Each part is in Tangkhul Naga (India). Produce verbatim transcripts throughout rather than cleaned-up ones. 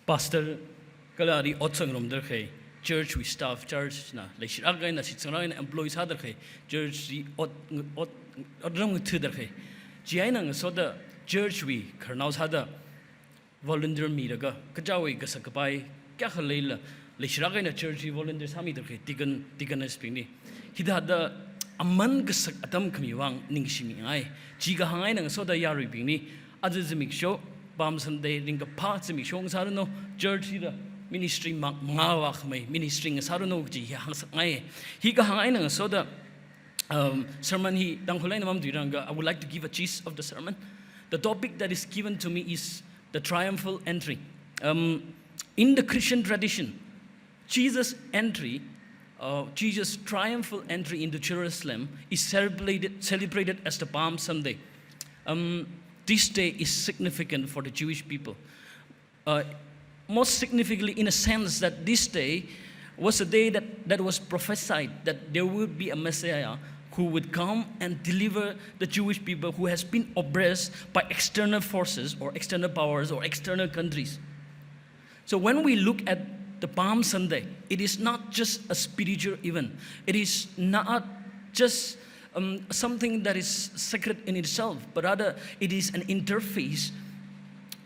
Pastor kala ari ot sāngarumda khalei, church wui staff, church na leishilāk eina, shitsanglāk eina employ sāda khalei, church wui ot, ot, otram ngathāda khalei. Chieina ngasoda church wui khararnao sāda volunteer milaga, kachichāwui kasak kapai kayākha leilala, leishilāk eina church wui volunteer sāmida khalei deacon, deaconess bingli. Hithāda aman kasak atam khami vang ningshimingai. Chi kahāng eina ngasoda yaruibingli, aja zimiksho, Palm Sunday ringkaphā zimiksho ngasāranu, church hida ministry ma-, mangā vākhamei ministry ngasāranu kaji hi hāngsakngai. Hi kahāng eina ngasoda, um, sermon hi Tangkhul eina mamatuiranga, I would like to give a gist of the sermon. The topic that is given to me is the triumphal entry. Um, in the Christian tradition, Jesus' entry, uh, Jesus' triumphal entry into Jerusalem is celebrated, celebrated as the Palm Sunday. Um, this day is significant for the Jewish people. Uh, most significantly, in a sense that this day was a day that, that was prophesied that there would be a Messiah who would come and deliver the Jewish people who has been oppressed by external forces or external powers or external countries. So when we look at the Palm Sunday, it is not just a spiritual event. It is not just, um, something that is sacred in itself, but rather it is an interface.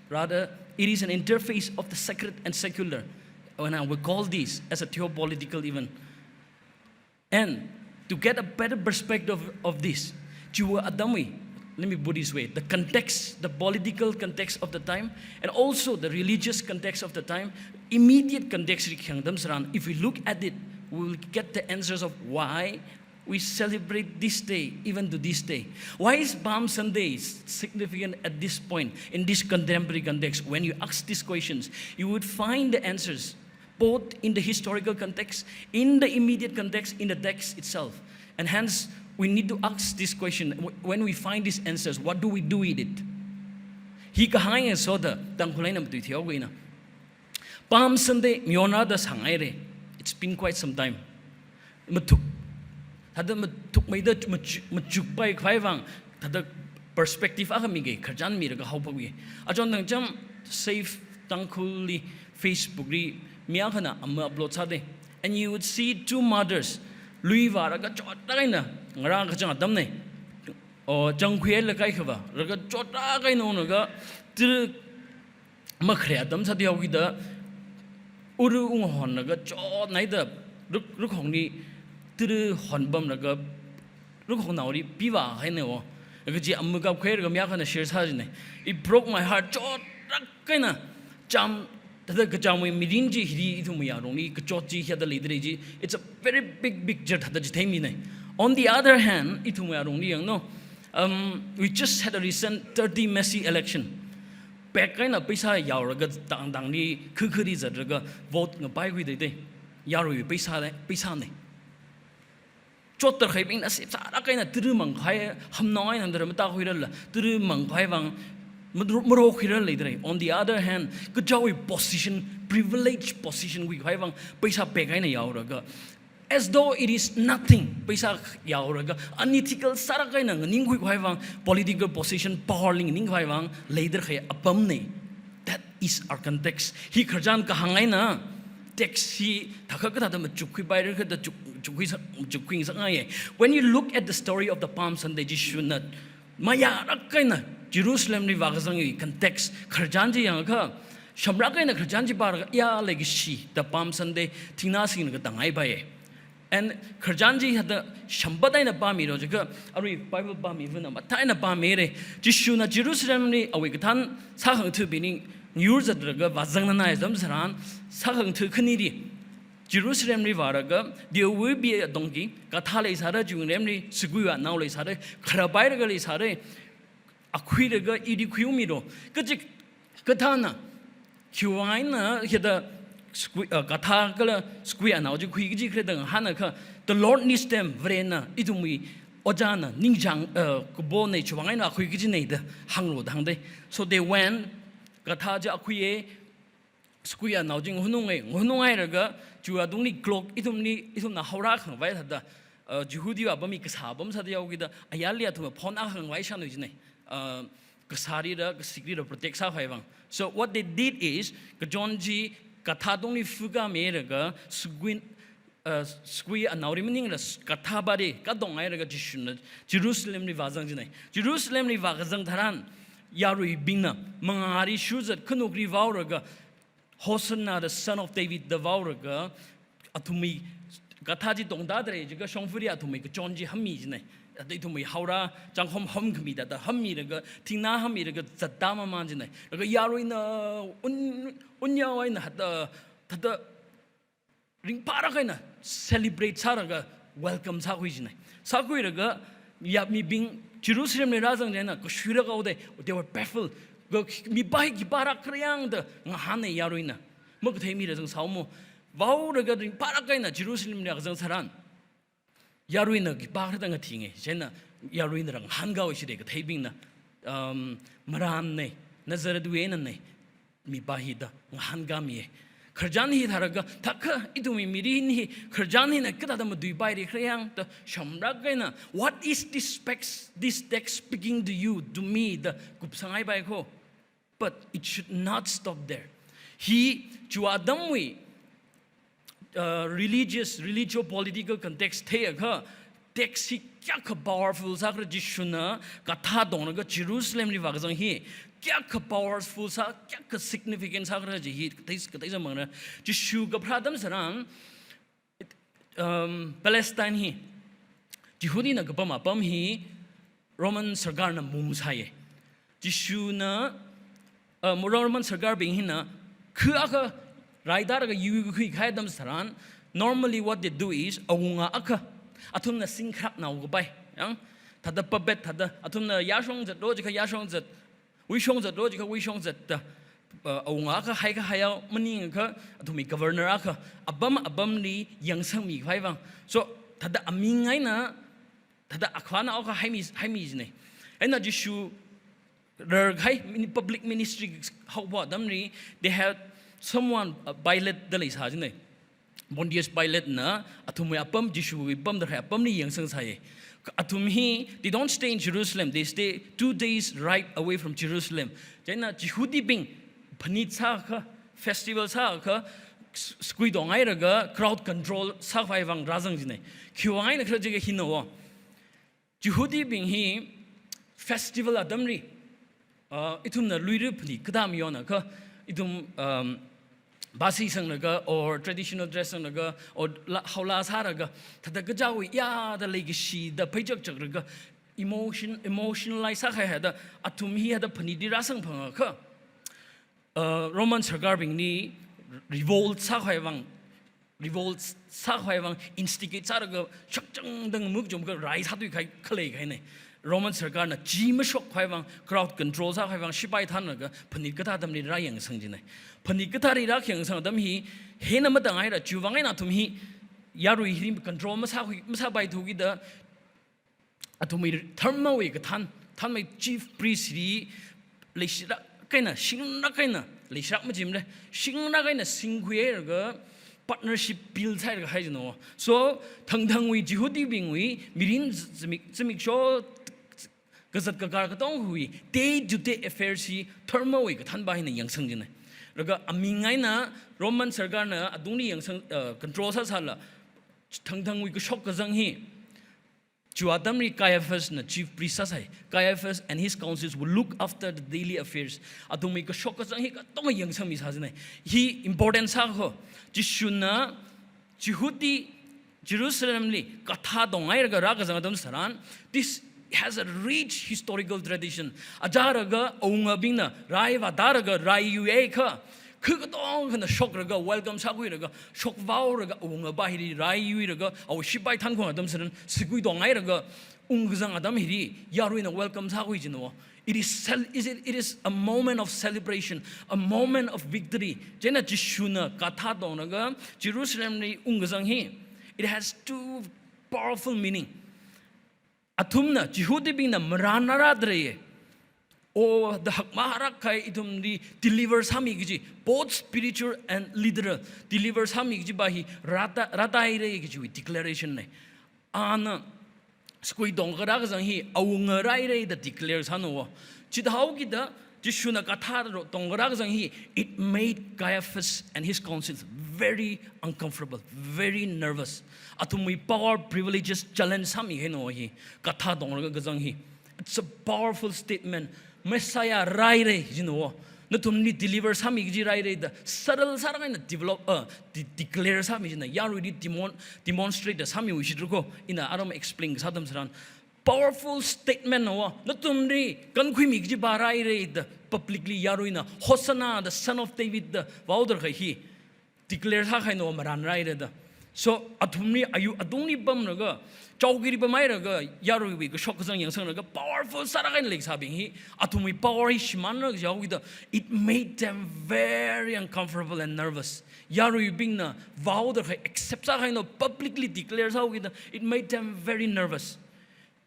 Rather, it is an interface of the sacred and secular. And I will call this as a theopolitical event. And to get a better perspective of this, chiwui atamwui, let me put this way, the context, the political context of the time, and also the religious context of the time, immediate context li khayang atam tharan, if we look at it, we will get the answers of why we celebrate this day, even to this day. Why is Palm Sunday s-, significant at this point, in this contemporary context? When you ask these questions, you would find the answers both in the historical context, in the immediate context, in the text itself. And hence, we need to ask this question, wh-, when we find these answers, what do we do with it? Hi kahāng eina ngasoda, Tangkhul eina matuitheihaowa ina. Palm Sunday mayonrāda sāngaira. It's been quite some time. Mathuk, thāda mathukmeida machu-, machukpai khavai vang, thāda perspective akha miga, khararchan milaga haophokga. Achon thangcham Save Tangkhul li, Facebook li, mi akhana ama upload sāda. And you would see two mothers, lui vālaga chotlāk eina ngarā kachang atamna. O, changkhuilaga kaikha vālaga chotlāk eina unglaga, tara makhare atam sāda haokida, ura unghonlaga chotnaida, ruk-, rukhongli tara honpamlaga, rukhongnaoli pivāhaina o. Laga chi ama kapkhuilaga mi akhana share sāchina. It broke my heart. Chotlāk eina cham, thāda kachamwui mirin chi hili ithumwui yarongli kachot chi hithāda leidalei chi. It's a very big picture thāda chitheimina. On the other hand, ithumwui yarongli yanglu. Um, we just had a recent thirty M A C election. Pack eina paisa yaolaga tangtangli khakhali zatlaga vote ngapaikhuida. Yarui paisa le, paisana. Chotda khalei bingna sip sālāk eina tara mangkhavai, hamnao eina tara matākhuirarla, tara mangkhavai vang, maro-, marokhuirarla leidalei. On the other hand, kachichāwui position, privileged position khuikhavai vang, paisa pack eina yaolaga, as though it is nothing, paisa yaolaga, unethical sālāk eina nganingkhui khavai vang, political position, power li nganingkhavai vang, leida khalei apamna. That is our context. Hi khararchan kahāng eina, text hi thākha kathāda machukkhuipaira, kathāda chuk-, chukkhui sa-, chukkhuingasakngaiya. When you look at the story of the Palm Sunday, Jishuna mayālāk eina Jerusalem li vākazangwui context, khararchan chi yangakha, shamlāk eina khararchan chi pālaga, ya leikashi, the Palm Sunday, thingna singlaga tānghaipaiya. And khararchan chi hithāda shampat eina pāmilo jiakha, arui Bible pāmivana mathā eina pāmira. Jishuna Jerusalem li awui kathān sākhangathabingli yur zatlaga vāzangnanai atam tharan, sākhangatha khanili Jerusalem li vālaga, there will be a donkey, gadha leisāra, chiwui ngalemli saguiwui anao leisāra, kharapailaga leisāra, akhuilaga ili khuiungmilo. Kaji kathāna, khiwuivang eina hithāda sagui, uh, gadha kala sagui anao chi khui kaji khala da ngahānakha, the Lord needs them, Varena, ithumwui ojāna, ningchāng, uh, kabona, chiwuivang eina akhui kajina da hānglo da hāngda. So they went, gadha chi akhuiya, sagui anao chi ngahununga, ngahununghailaga, chiwui tungli cloak, ithumli, ithumna haora khangavai thāda, uh, Jihudi apamli kasā apam sāda haokida, ayarli athumna phon akha khangavai shānui jina. Uh, kasārira, kasikrira protect sākhavai vang. So what they did is, kachon chi kathā tungli fukāmilaga, sukui, uh, sukui anaoli maningla kathā body katong hailaga Jishuna Jerusalemli vāzang jinei. Jerusalemli vākazang tharan, yaruibingna mangāli shuzat khanukli vaolaga, "Hosanna, the Son of David" da vaolaga, athumwui kathā chi tongda dre jiakha shongfali athumwui kachon chi hammi jinei. Thāda ithumwui haora changkhom hamkhami thāda hammilaga, thingna hammilaga zatda mamān jinei. Laga yaruina un, unyao eina thāda, thāda ringphālāk eina celebrate sālaga welcome sākhui jinei. Sākhuilaga, ya mibing Jerusalemli rāzang chieina kashuilāk haoda, they were baffled. Kha mipā hi khipālāk khala yang da ngahānnei yaruina. Makathei mila zangsāhaomo. Vaolaga ringphālāk eina Jerusalemli kazang tharan, yaruina khipākhala da ngathinge. Chieina yaruina rāngahānkahai shire katheibingna, um, "Marānnei, Nazarethwui einanei mipā hi" da ngahānkāmiye. Khararchan hi thālaga, thākha ithumwui mirin hi khararchan hina kathāda matuipaili khala yang da shamlāk eina, "What is this text, this text speaking to you, to me?" da kupsanghaipai kho. But it should not stop there. Hi chiwui atamwui, uh, religious, religio-political context theiakha, text hi kayākha powerful sākhala, Jishuna kathā tonglaga Jerusalemli vākazang hi kayākha powerful sā, kayākha significant sākhala chi hi katei, katei zangmangna. Jishu kapharā atam tharan, um, Palestine hi Jihudina kapam apam hi Roman sarkarna mungsāye. Jishuna, uh, Roman sarkarbing hina khu akha raidalaga yuikakhui kahai atam tharan, normally what they do is, awunga akha, athumna singkharaknao kapai, yang, thāda puppet, thāda, athumna yāshong zatlo jiakha yāshong zat, wuishong zatlo jiakha wuishong zat da, uh, awunga akha haikahai yao maningakha, athumwui governor akha, apam apamli yangsangmi khavai vang. So, thāda aming eina, thāda akhana akha haimi, haimi jinei. Eina Jishu rarkahai mini-, public ministry haophok atamli, they had someone, uh, Pilate da leisā jinei. Pontius Pilatena athumwui apam, Jishuwui pamda kahai apamli yangsangsāye. Athum hi, they don't stay in Jerusalem, they stay two days' ride away from Jerusalem. Chieina Jihudibing phanit sākha, festival sākha, s-, sukui tong hailaga crowd control sākhavai vang rāzang jinei. Khiwui vang eina khala jiakha hina wo. Jihudibing hi festival atamli, uh, ithumna luira phanit kathā mayonakha, ithum, um, basi sanglaga, or traditional dress sanglaga, or la, haola sālaga, thāda kachāwui yāda leikashi da pheichakchaklaga, emotion, emotionalize sākahai thāda, athum hi thāda phanitli rāsangphangakha, uh, Roman sarkarbingli revolt sākhavai vang, revolt sākhavai vang instigate sālaga shakchangda ngamuk chumkha rai sāthuikahai khalei kahainei. Roman sarkarna chi mashokkhavai vang, crowd control sākhavai vang, shipai thānlaga phanit kathā atamli rāyangsang jinei. Phanit kathāli rāyangsang atam hi, hina matānghaila chiwui vang eina athum hi yarui hi control masākhui, masāpaithu kida, athumwui dharmawui kathān, thānmei chief priest li leishilāk eina, shinglāk eina, leishilāk machimle, shinglāk eina singkhui hailaga partnership build sāhailaga hai jino. So, thangthangwui Jihudibingwui mirin zimik, zimiksho kazat kakar katongwui day to day affairs hi dharmawui kathānpa hina yangsang jinei. Laga aming eina Roman sarkarna atungli yangsang, uh, control sāsāla, thangthangwui kashok kazang hi, chiwui atamli Caiaphasna chief priest sāsai. Caiaphas and his councils will look after the daily affairs. Athumwui kashok kazang hi katonga yangsangmi sā jinei. Hi important sākho. Jishuna Jihudi Jerusalemli kathā tong hailaga rākazang atam tharan, this has a rich historical tradition. Achālaga awungabingna rai vātālaga rai yuiakha, khu katongkhana shoklaga, welcome sākhuilaga, shokvaolaga, awungapa hili rai yuilaga, awui shipai thānkhui atam tharan, sukui tong hailaga ungkazang atam hili yaruina welcome sākhui jino. It is cel-, is it, it is a moment of celebration, a moment of victory. Chieina Jishuna kathā tonglaga Jerusalemli ungkazang hi, it has two powerful meaning. Athumna, Jihudibingna marānna rādalei. O, da hakmahālāk kahai ithumli deliver sāmi kaji, both spiritual and literal, deliver sāmi kajipa hi rāta, rātahailei kajiwui declaration nei. Ana Sukui tongkara kazang hi awunga rāhaira da declare sāna wo. Chithāhaokida Jishuna gadha ro tongkara kazang hi, it made Caiaphas and his councils very uncomfortable, very nervous. Athumwui power privileges challenge sāmihaina wo hi, gadha tongkara kazang hi. It's a powerful statement. Messiah rāhaira jina wo. Nathumli deliver sāmi kaji rāhaira da subtle sālāk eina develop, uh, de-, declare sāmi jina. Yaruili demon-, demonstrate da sāmiwui shitru ko. Ina aram explain kasā atam tharan, powerful statement na wo. Nathumli kankhuimi kajiva rāhaira da publicly yaruina Hosanna, the Son of David da vao tarakhai hi declare sākahaina wo, marān rāhaira da. So, athumli ayu atungli pamlaga, chowkili pamhailaga, yaruiwui kashok kazang yangsanglāka powerful sālāk eina leikasābing hi, athumwui power hi shimānlaga jihaokida, it made them very uncomfortable and nervous. Yaruibingna vao tarakhai accept sākahaina wo, publicly declare sāhaokida, it made them very nervous.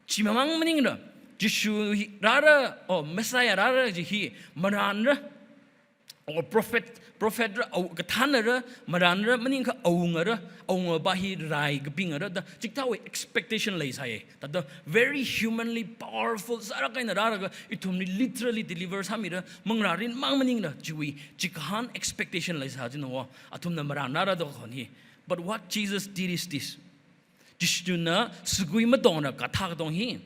Chimamang maningla, Jishu hi rāra, oh, Messiah rāra kaji hi, marānra, or prophet, prophet ra, aw-, kathānara, marānra, maningakha awungara, awungava hi rai kapingara da, chikathāwui expectation leisāya. Thāda very humanly powerful sālāk eina rālaga, ithumli literally deliver sāmira, manglā rinmang maningla, chiwui, chikahān expectation leisā jina wo, athumna marān rāra da khon hi. But what Jesus did is this. Jishuna sukui matongra gadha katong hi,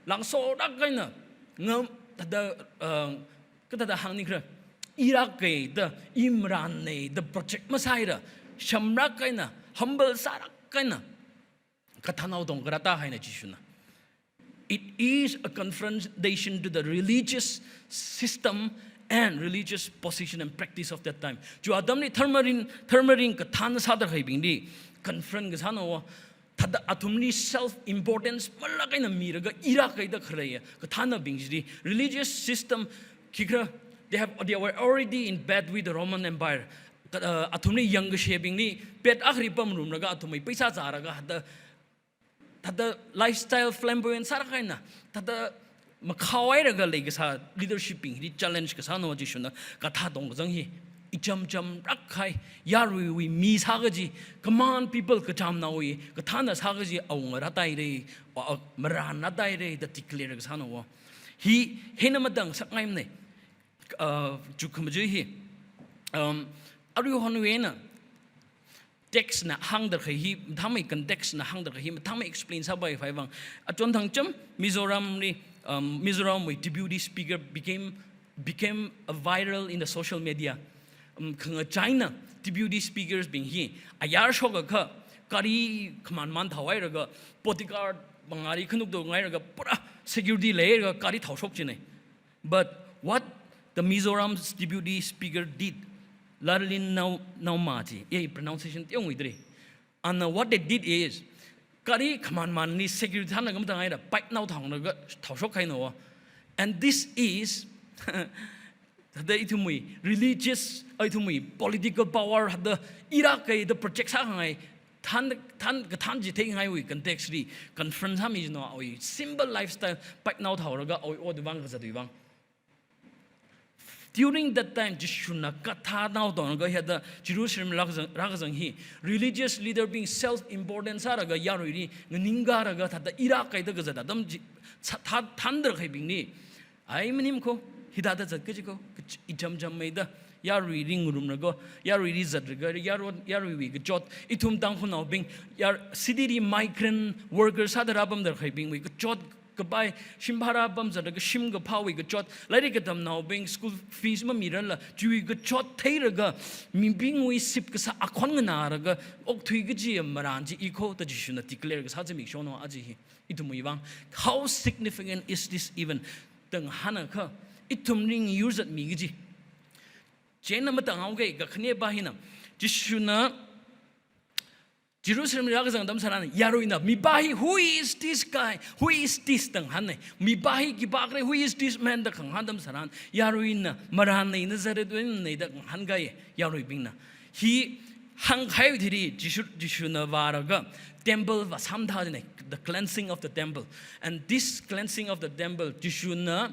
langsolāk eina, ngam, thāda, uh, kathāda hāngni khala, i rākei da, i marānna da project masāhaira, shamlāk eina, humble sālāk eina, gadhanao tongkara tāhaina Jishuna. It is a confrontation to the religious system and religious position and practice of that time. Chi atamli dharma rin, dharma rin kathāna sā tarakhai bingli confront kasāna wo. Thāda athumli self importance malāk eina milaga i rākei da khaleiya kathānabing chili, religious system khikhala, they have, they were already in bed with the Roman Empire. Ka-, uh, athumli yangkashebingli pet akhali pamrumlaga athumwui paisa zālaga thāda, thāda lifestyle flamboyant sālāk eina, thāda makhao hailaga leikasā leadership bing hili challenge kasāna wo Jishuna gadha tong kazang hi. Icham chamlāk kahai, yaruiwui mi sā kaji, common people kachamnaowui kathāna sā kaji awunga rātāhaira, wa-, uh, marān rātāhaira da declare kasāna wo. Hi, hina matāngasakngaimana. Uh, chukhamajui hi, um, aruihonwui eina text na hāng tarakhai hi, mathāmei context na hāng tarakhai hi, mathāmei explain sāpai phāvang. Achon thangcham Mizoramli, um, Mizoramwui deputy speaker became, became a viral in the social media. Um, khangachaina deputy speakers bing hi, ayar shokakha, gari khaman man thao hailaga, bodyguard mangāli khanuk do ngailaga, pura security leilaga gari thao shok jina. But what the Mizoram's deputy speaker did, Lalin Nau-, Nauma ji, ei pronunciation teonguidri. And, uh, what they did is, gari khaman manli security thāna khamatang haira, bike nao thānglaga thao shokhaina wo. And this is, thāda ithumwui religious, ithumwui political power, thāda i rākei da project sākhangai, thān, thān, kathān chi theingai wui context li confront sāmi jina, awui simple lifestyle, bike nao thaolaga awui ot vang kazat vang. During that time, Jishuna gadhanao tonglaga hithāda Jerusalem rākazang, rākazang hi, religious leader bing self important sālaga yaruili nganingkalaga thāda i rākei da kazat atam chi, sa-, thā-, thān tarakhai bingli, ai manim ko, hithāda zat kaji ko, kach-, icham chammeida, yaruili ngarumlaga, yaruili zatlaga, yaru-, yaruiwui kachot, ithum Tangkhulnaobing, yar-, city li migrant worker sāda rāpam tarakhai bingwui kachot, kapai, shim bhara pamzatlaga shim kaphāwui kachot, lairik katamnaobing school fees mamirarla, chiwui kachot theilaga, mibingwui sip kasā akhon nganālaga, okthui kaji marān chi i ko da Jishuna declare kasā zimiksho no aja hi, ithumwui vang. How significant is this event? Da ngahānakha, ithumli ngayur zatmi kaji. Chieina matānghaokei, kakhanepā hina, Jishuna Jerusalem rākazang atam tharan, yaruina, mipā hi, "Who is this guy? Who is this?" da ngahānna. "Mipā hi khipākhala, who is this man?" da khangahān atam tharan, yaruina, "Marānna, Nazarethwui manna," da ngahānkai, yaruibingna. Hi hāngkahai thili, Jishu, Jishuna vālaga, temple vāsāmtha jina, the cleansing of the temple. And this cleansing of the temple, Jishuna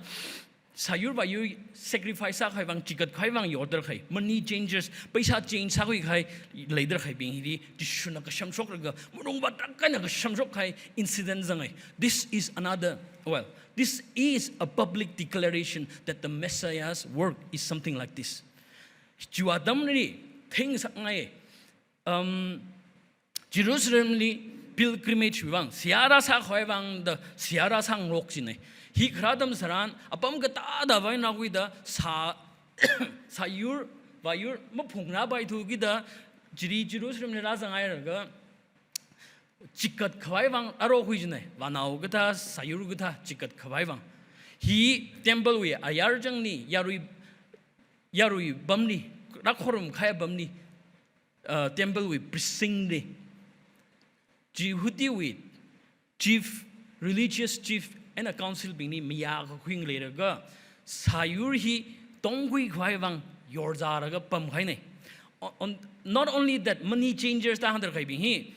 sāyur vāyur sacrifice sākhavai vang, chikat khavai vang yorder khai, money changers, paisa change sākhui kahai leider khaibing hili, Jishuna kashamshokraga, marungva trak eina kashamshok kahai incident zangai. This is another, well, this is a public declaration that the Messiah's work is something like this. Chiwui atamli, thing sakngai, um, Jerusalemli pilgrimage wui vang, seihā rāsākhavai vang da seihā rāsāngarok jina. Hi khara atam tharan, apam katāda vai nakwida sā, sāyur, vāyur, maphungrāpaithu kida, chili Jerusalemli rāzanghailaga, chikat khavai vang arokhui jina. Vānao kathā, sāyur kathā, chikat khavai vang. Hi temple wui ayar changli, yarui, yarui pamli, rākhorum kahai pamli, uh, temple wui precinct li, Jihudi wui chief, religious chief eina council bingli mayā kakhui ngaleilaga, sāyur hi tongkhui khavai vang yorzālaga pamkahaina. On, on, not only that, money changers da hāngder khaibing hi,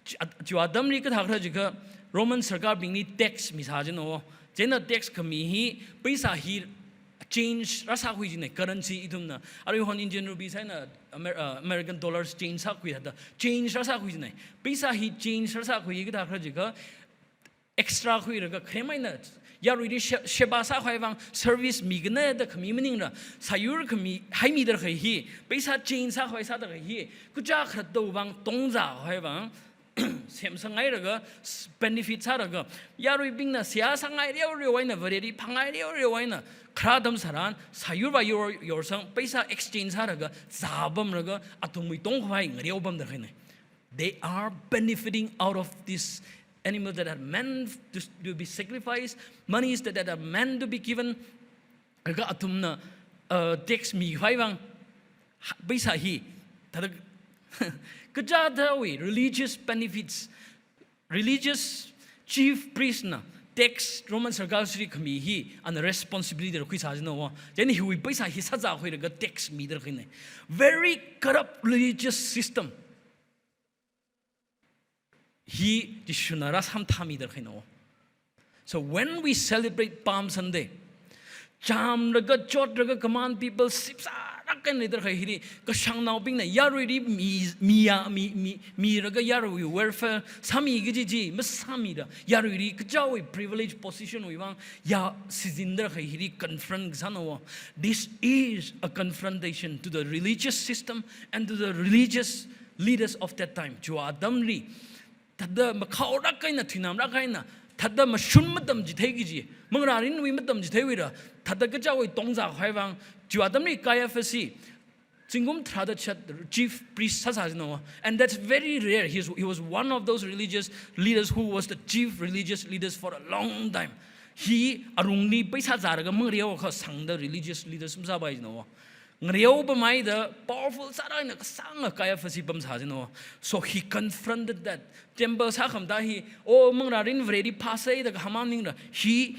chi-, chiwui atamli kathā khara jiakha Roman sarkar bingli tax misā jina. Chieina tax khami hi, paisa hi change rāsākhui jina, currency ithumna. Aruihon Indian rupees eina Amer-, uh, American dollars change sākhui thāda, change rāsākhui jina. Paisa hi change rāsākhui kathā khara jiakha, extra khuilaga, khrem eina yaruili she-, sheba sākhavai vang, service mikhanada khami maningla, sāyur khami haimida khai hi, paisa change sākhavai sāda khai hi, kaja khalattawui vang tongzākhavai vang semsanghailaga, s-, benefit sālaga, yaruibingna seihā sāngai reoreo eina, Vareli phāngai reoreo eina, khara atam tharan, sāyur vāyur yorsang, paisa exchange sālaga, zāpamlaga, athumwui tongkhavai ngareopamda khaina. They are benefiting out of this animal that are meant to, to be sacrificed, monies that, that are meant to be given. Laga athumna, uh, tax mikhavai vang, ha-, paisa hi, thāda, kaja thāwui religious benefits, religious chief priest na tax Roman sarkar chili khami hi, ana responsibility rākhuisā jina. Chieina hiwui paisa hi sāzākhuilaga tax mida khaina. Very corrupt religious system. Hi Jishuna rāsamphāmida khaina. So when we celebrate Palm Sunday, chamlaga, chotraga, common people sipsālāk eina leida khai hili, kashāngnaobingna yaruili mi, miya, mi, mi, milaga yaruiwui welfare sāmi kaji chi masāmida, yaruili kajiwui privilege position wui vang ya sijinda khai hili confront kasāna. This is a confrontation to the religious system and to the religious leaders of that time. Chiwui atamli, thāda makhaolāk eina, thuinamlāk eina, thāda mashun matamchithei kaji, mangarārinwui matamchitheiwuila, thāda kajiwui tongzākhavai vang, chiwui atamli Caiaphas hi, zingkum tharāda chat chief priest sāsā jina. And that's very rare. He's, he was one of those religious leaders who was the chief religious leaders for a long time. Hi arungli paisa zālaga mangareo kasāngda religious leaders masāpai jina. Ngareopameida powerful sālāk eina kasānga Caiaphas hi pamsā jina. So he confronted that. Temple sākhamatā hi, o mangarārin Vareli phāsei da kahāng maningla, hi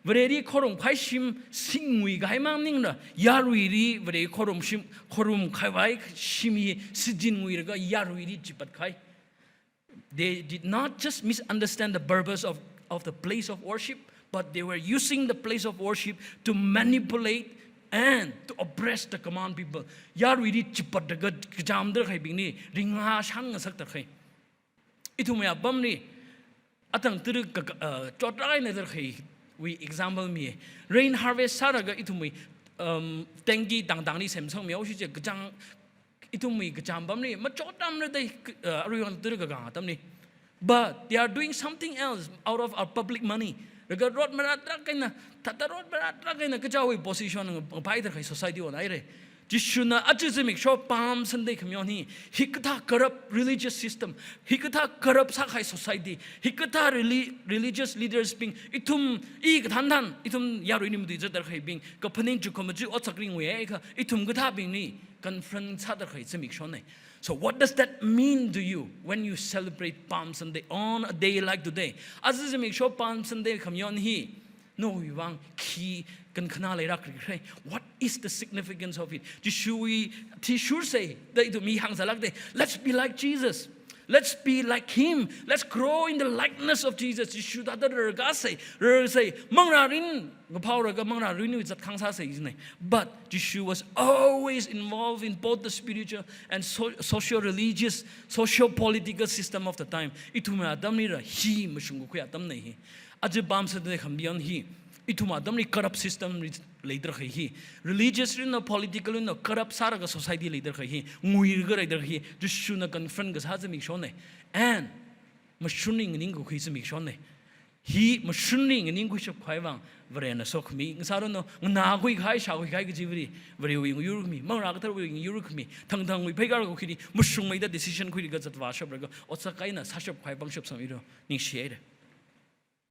Vareli khorumkahai shim singwui kahai maningla, yaruili Vareli khorum shim, khorumkhavai shim hi sijinwuilaga yaruili chipatkahai. They did not just misunderstand the purpose of, of the place of worship, but they were using the place of worship to manipulate and to oppress the common people. Yaruili chipatlaga kachamda khaibingli ringashān ngasakda khai. Ithumwui apamli, atang tara ka, ka, uh, chotlāk eina da khaiwui example mi. Rain harvest sālaga ithumwui, um, tanki tangtangli semsangmihaosi chi kachang, ithumwui kacham apamli, machot atamla da, uh, aruihon tara kakāng atamli. But they are doing something else out of our public money. Laga rot marātlāk eina, thāda rot marātlāk eina kajiwui position ngapaida khai society wui eina haira. Jishuna aja zimiksho Palm Sunday khamayon hi, hikathā corrupt religious system, hikathā corrupt sākahai society, hikathā reli-, religious leaders bing, ithum, i kathānthan, ithum yaruili matuizatda khaibing, kaphaning chukkhamaja otsak ringwui eikha, ithum kathābingli confront sāda khai zimikshona. So what does that mean to you when you celebrate Palm Sunday on a day like today? Aja zimiksho Palm Sunday khamayon hi, nawui vang khi kankhanā leilāk khala? What is the significance of it? Jishuwui athishursa da ithum mi hāngsālākda, let's be like Jesus. Let's be like him. Let's grow in the likeness of Jesus. Jishu thāda rarkasei, rarsei, manglārin, ngaphaoraga manglārin zatkhang sāsei jine. But Jishu was always involved in both the spiritual and so-, socio-religious, socio-political system of the time. Ithumwui atamlira hi mashung kakhui atamna hi. Aja pamsāda khamiyan hi, ithumwui atamli corrupt system ri-, leidar kahai hi. Religious rinna, political rinna corrupt sālaga society leidar kahai hi. Nguilaga leidar kahai hi. Jishuna confront kasā zimikshonne. And mashunli nganing kakhui zimikshonne. Hi mashunli nganing khuishap khavai vang Varena sokhami. Ngasāranu, nganākhui kahai, shākhui kahai kajiwuili Varewui ngayur khami, Manglā Katharawui ngayur khami, thangthangwui pheikar kakhuili mashungmeida decision khuilaga zatvāshap laga otsak eina sāshap khavai pangshap samphanglu. Ningshihaire.